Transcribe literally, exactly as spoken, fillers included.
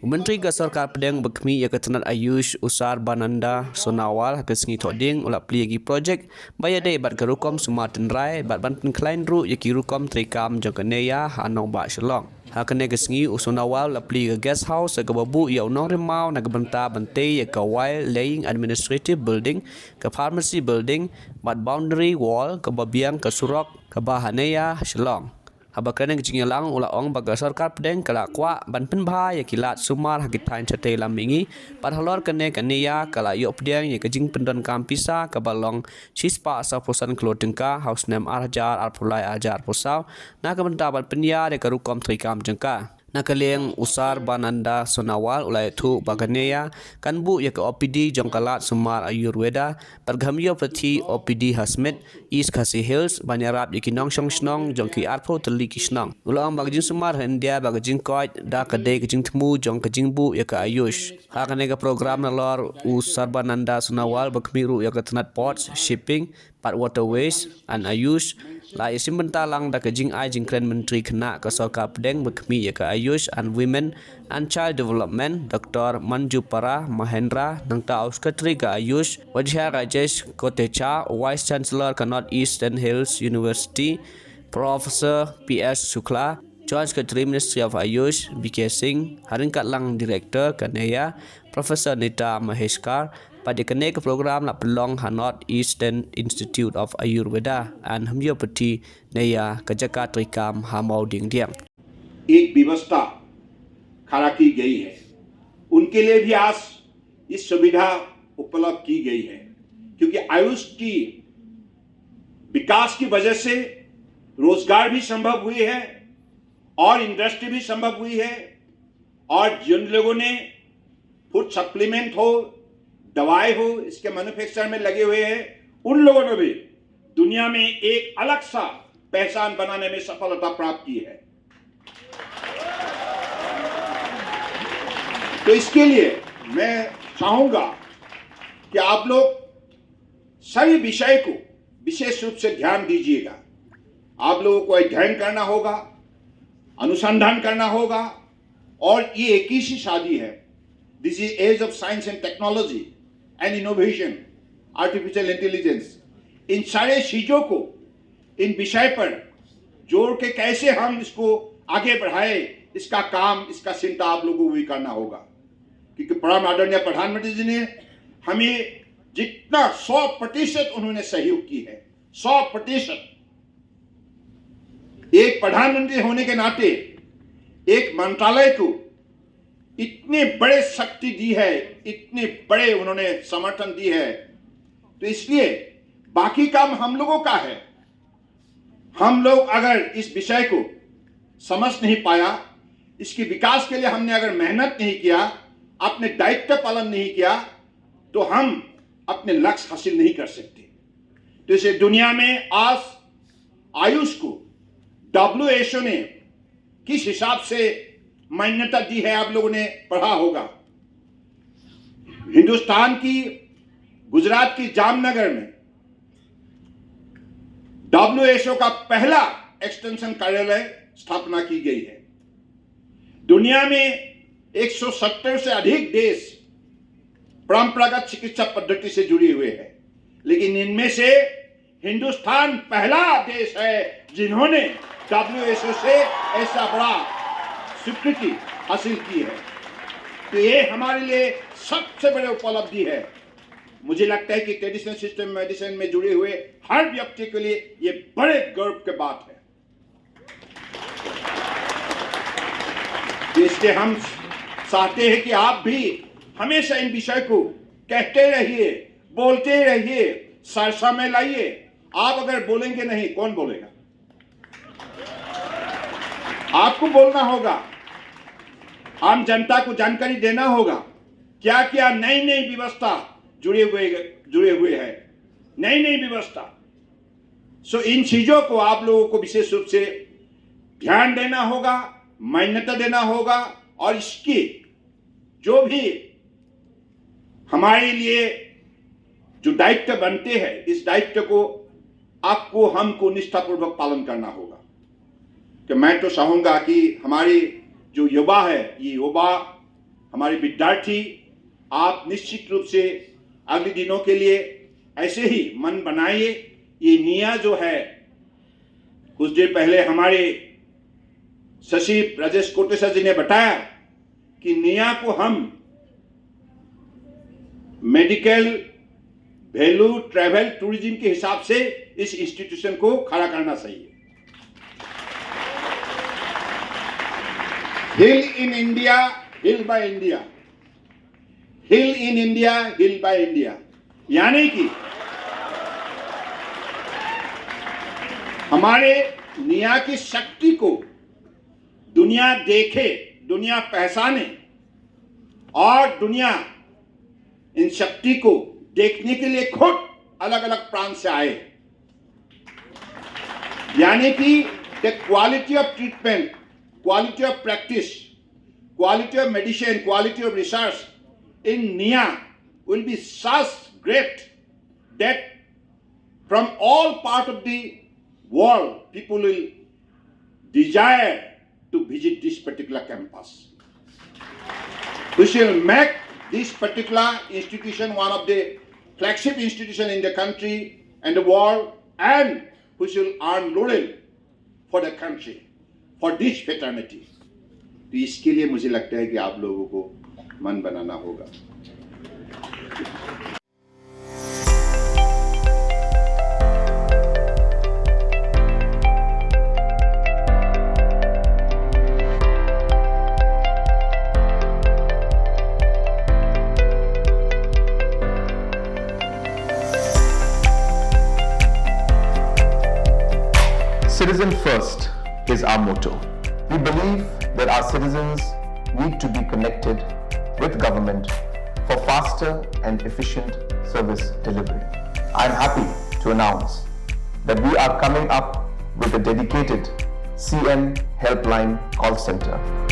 Myntri ka Sorkar Pdeng ba khmih ïa ka tnat Ayush, u Sarbananda Sonowal, ha ka sngi Thohdieng u la plie ïa ki projek ba ïadei bad ka rukom sumar tynrai bad ban pynkhlaiñ ruh ïa ki rukom treikam jong ka NEYA ha nongbah Shillong. Ha kane ka sngi u Sonowal u la plie ïa ka guest house kaba buh ïa u nongrim maw na ka bynta ban tei ïa ka Wildlife Administrative Building, ka Pharmacy Building bad boundary wall kaba biang ka surok kaba ha NEYA Shillong. Haba kren ha ka jingïalang u la ong ba ka Sorkar Pdeng ka la kwah ban pynbha ïa ki lad sumar ha ki thaiñ shatei lam mihngi, bad halor kane ka NEYA ka la ïoh pdiang ïa ka jingpyndonkam pisa kaba long shispah sawphew san klur tyngka ha u snem ar hajar arphew lai ar hajar arphew saw na ka bynta ban pynïar ïa ka rukom treikam jong ka. Na ka liang u Sarbananda Sonowal u la ïathuh ba ka NEYA kan buh ïa ka OPD jong ka lad sumar Ayurveda bad ka homeopathy OPD ha Smit, East Khasi Hills, ban ïarap ïa ki nongshong shnong jong ki arphew tylli ki shnong. U la ong ba ka jingsumar ha India bad ka jingkoit da ka dei ka jingthmu jong ka jingbuh ïa ka Ayush. Ha kane ka program nalor u Sarbananda Sonowal ba khmih ruh ïa ka tnat Ports, Shipping bad Waterways and Ayush la ïashim bynta lang da ka jingai jingkren Myntri Khynnah ka Sorkar Pdeng ba khmih ïa ka Ayush and Women and Child Development, Doctor Manjupara Mahendra, nangta u Secretary ka Ayush, Vaidya Rajesh Kotecha, Vice Chancellor ka North Eastern Hills University, Professor P S Shukla, Joint Secretary, Ministry of Ayush, B K Singh, ha ryngkat lang Director ka NEYA, Professor Nita Maheshkar, bad ïa kane ka program la pynlong ha North Eastern Institute of Ayurveda and Homeopathy, NEYA, ka jaka treikam ha Mawdiangdiang. एक व्यवस्था खड़ा की गई है, उनके लिए भी आज ये सुविधा उपलब्ध की गई है, क्योंकि आयुष की विकास की वजह से रोजगार भी संभव हुई है और इंडस्ट्री भी संभव हुई है। और जिन लोगों ने फूड सप्लीमेंट हो, दवाई हो, इसके मैन्युफैक्चर में लगे हुए हैं, उन लोगों ने भी दुनिया में एक अलग सा पहचान बनाने में सफलता प्राप्त की है। तो इसके लिए मैं चाहूंगा कि आप लोग सभी विषय को विशेष रूप से ध्यान दीजिएगा। आप लोगों को अध्ययन करना होगा, अनुसंधान करना होगा, और ये एक ही सी शादी है। This is age of science and technology and innovation, artificial intelligence। इन सारे चीजों को, इन विषय पर जोड़ के कैसे हम इसको आगे बढ़ाए, इसका काम, इसका चिंता आप लोगों को भी करना होगा, क्योंकि परम आदरणीय प्रधानमंत्री जी ने हमें जितना सौ प्रतिशत उन्होंने सहयोग की है, सौ प्रतिशत। एक प्रधानमंत्री होने के नाते एक मंत्रालय को इतने बड़े शक्ति दी है, इतने बड़े उन्होंने समर्थन दी है, तो इसलिए बाकी काम हम लोगों का है। हम लोग अगर इस विषय को समझ नहीं पाया, इसके विकास के लिए हमने अगर मेहनत नहीं किया, अपने दायित्व पालन नहीं किया, तो हम अपने लक्ष्य हासिल नहीं कर सकते। तो इसे दुनिया में आज आयुष को डब्ल्यूएचओ ने किस हिसाब से मान्यता दी है, आप लोगों ने पढ़ा होगा। हिंदुस्तान की, गुजरात की जामनगर में डब्ल्यूएचओ का पहला एक्सटेंशन कार्यालय स्थापना की गई है। दुनिया में एक सौ सत्तर से अधिक देश परंपरागत चिकित्सा पद्धति से जुड़े हुए हैं, लेकिन इनमें से हिंदुस्तान पहला देश है जिन्होंने डब्ल्यूएचओ से ऐसा बड़ा स्वीकृति हासिल की है। तो ये हमारे लिए सबसे बड़े उपलब्धि है। मुझे लगता है कि ट्रेडिशनल सिस्टम मेडिसिन में जुड़े हुए हर व्यक्ति के लिए ये बड़े गर्व की बात है। तो इसलिए हम चाहते हैं कि आप भी हमेशा इन विषय को कहते रहिए, बोलते रहिए, चर्चा में लाइए। आप अगर बोलेंगे नहीं, कौन बोलेगा? आपको बोलना होगा, आम जनता को जानकारी देना होगा क्या क्या नई नई व्यवस्था जुड़े हुए जुड़े हुए हैं, नई नई व्यवस्था। सो इन चीजों को आप लोगों को विशेष रूप से ध्यान देना होगा, मान्यता देना होगा, और इसकी जो भी हमारे लिए जो दायित्व बनते हैं, इस दायित्व को आपको हमको निष्ठापूर्वक पालन करना होगा। तो मैं तो चाहूंगा कि हमारी जो युवा है, ये युवा हमारे विद्यार्थी, आप निश्चित रूप से अगले दिनों के लिए ऐसे ही मन बनाइए। ये निया जो है, कुछ देर पहले हमारे सचिव राजेश कोटेचा जी ने बताया कि निया को हम मेडिकल वैल्यू ट्रैवल टूरिज्म के हिसाब से इस इंस्टीट्यूशन को खड़ा करना चाहिए। Hill in India, Hill by India. Hill in India, Hill by India. यानी कि हमारे निया की शक्ति को दुनिया देखे, दुनिया पहचाने और दुनिया इन शक्ति को देखने के लिए खुद अलग अलग प्रांत से आए। यानी कि the quality of treatment, quality of practice, quality of medicine, quality of research in Nia will be such great that from all part of the world people will desire to visit this particular campus. We shall make this particular institution one of the flagship institution in the country and the world, and we shall earn laurel for the country, for this fraternity. तो इसके लिए मुझे लगता है कि आप लोगों को मन बनाना होगा। Citizen first is our motto. We believe that our citizens need to be connected with government for faster and efficient service delivery. I am happy to announce that we are coming up with a dedicated C M Helpline call center.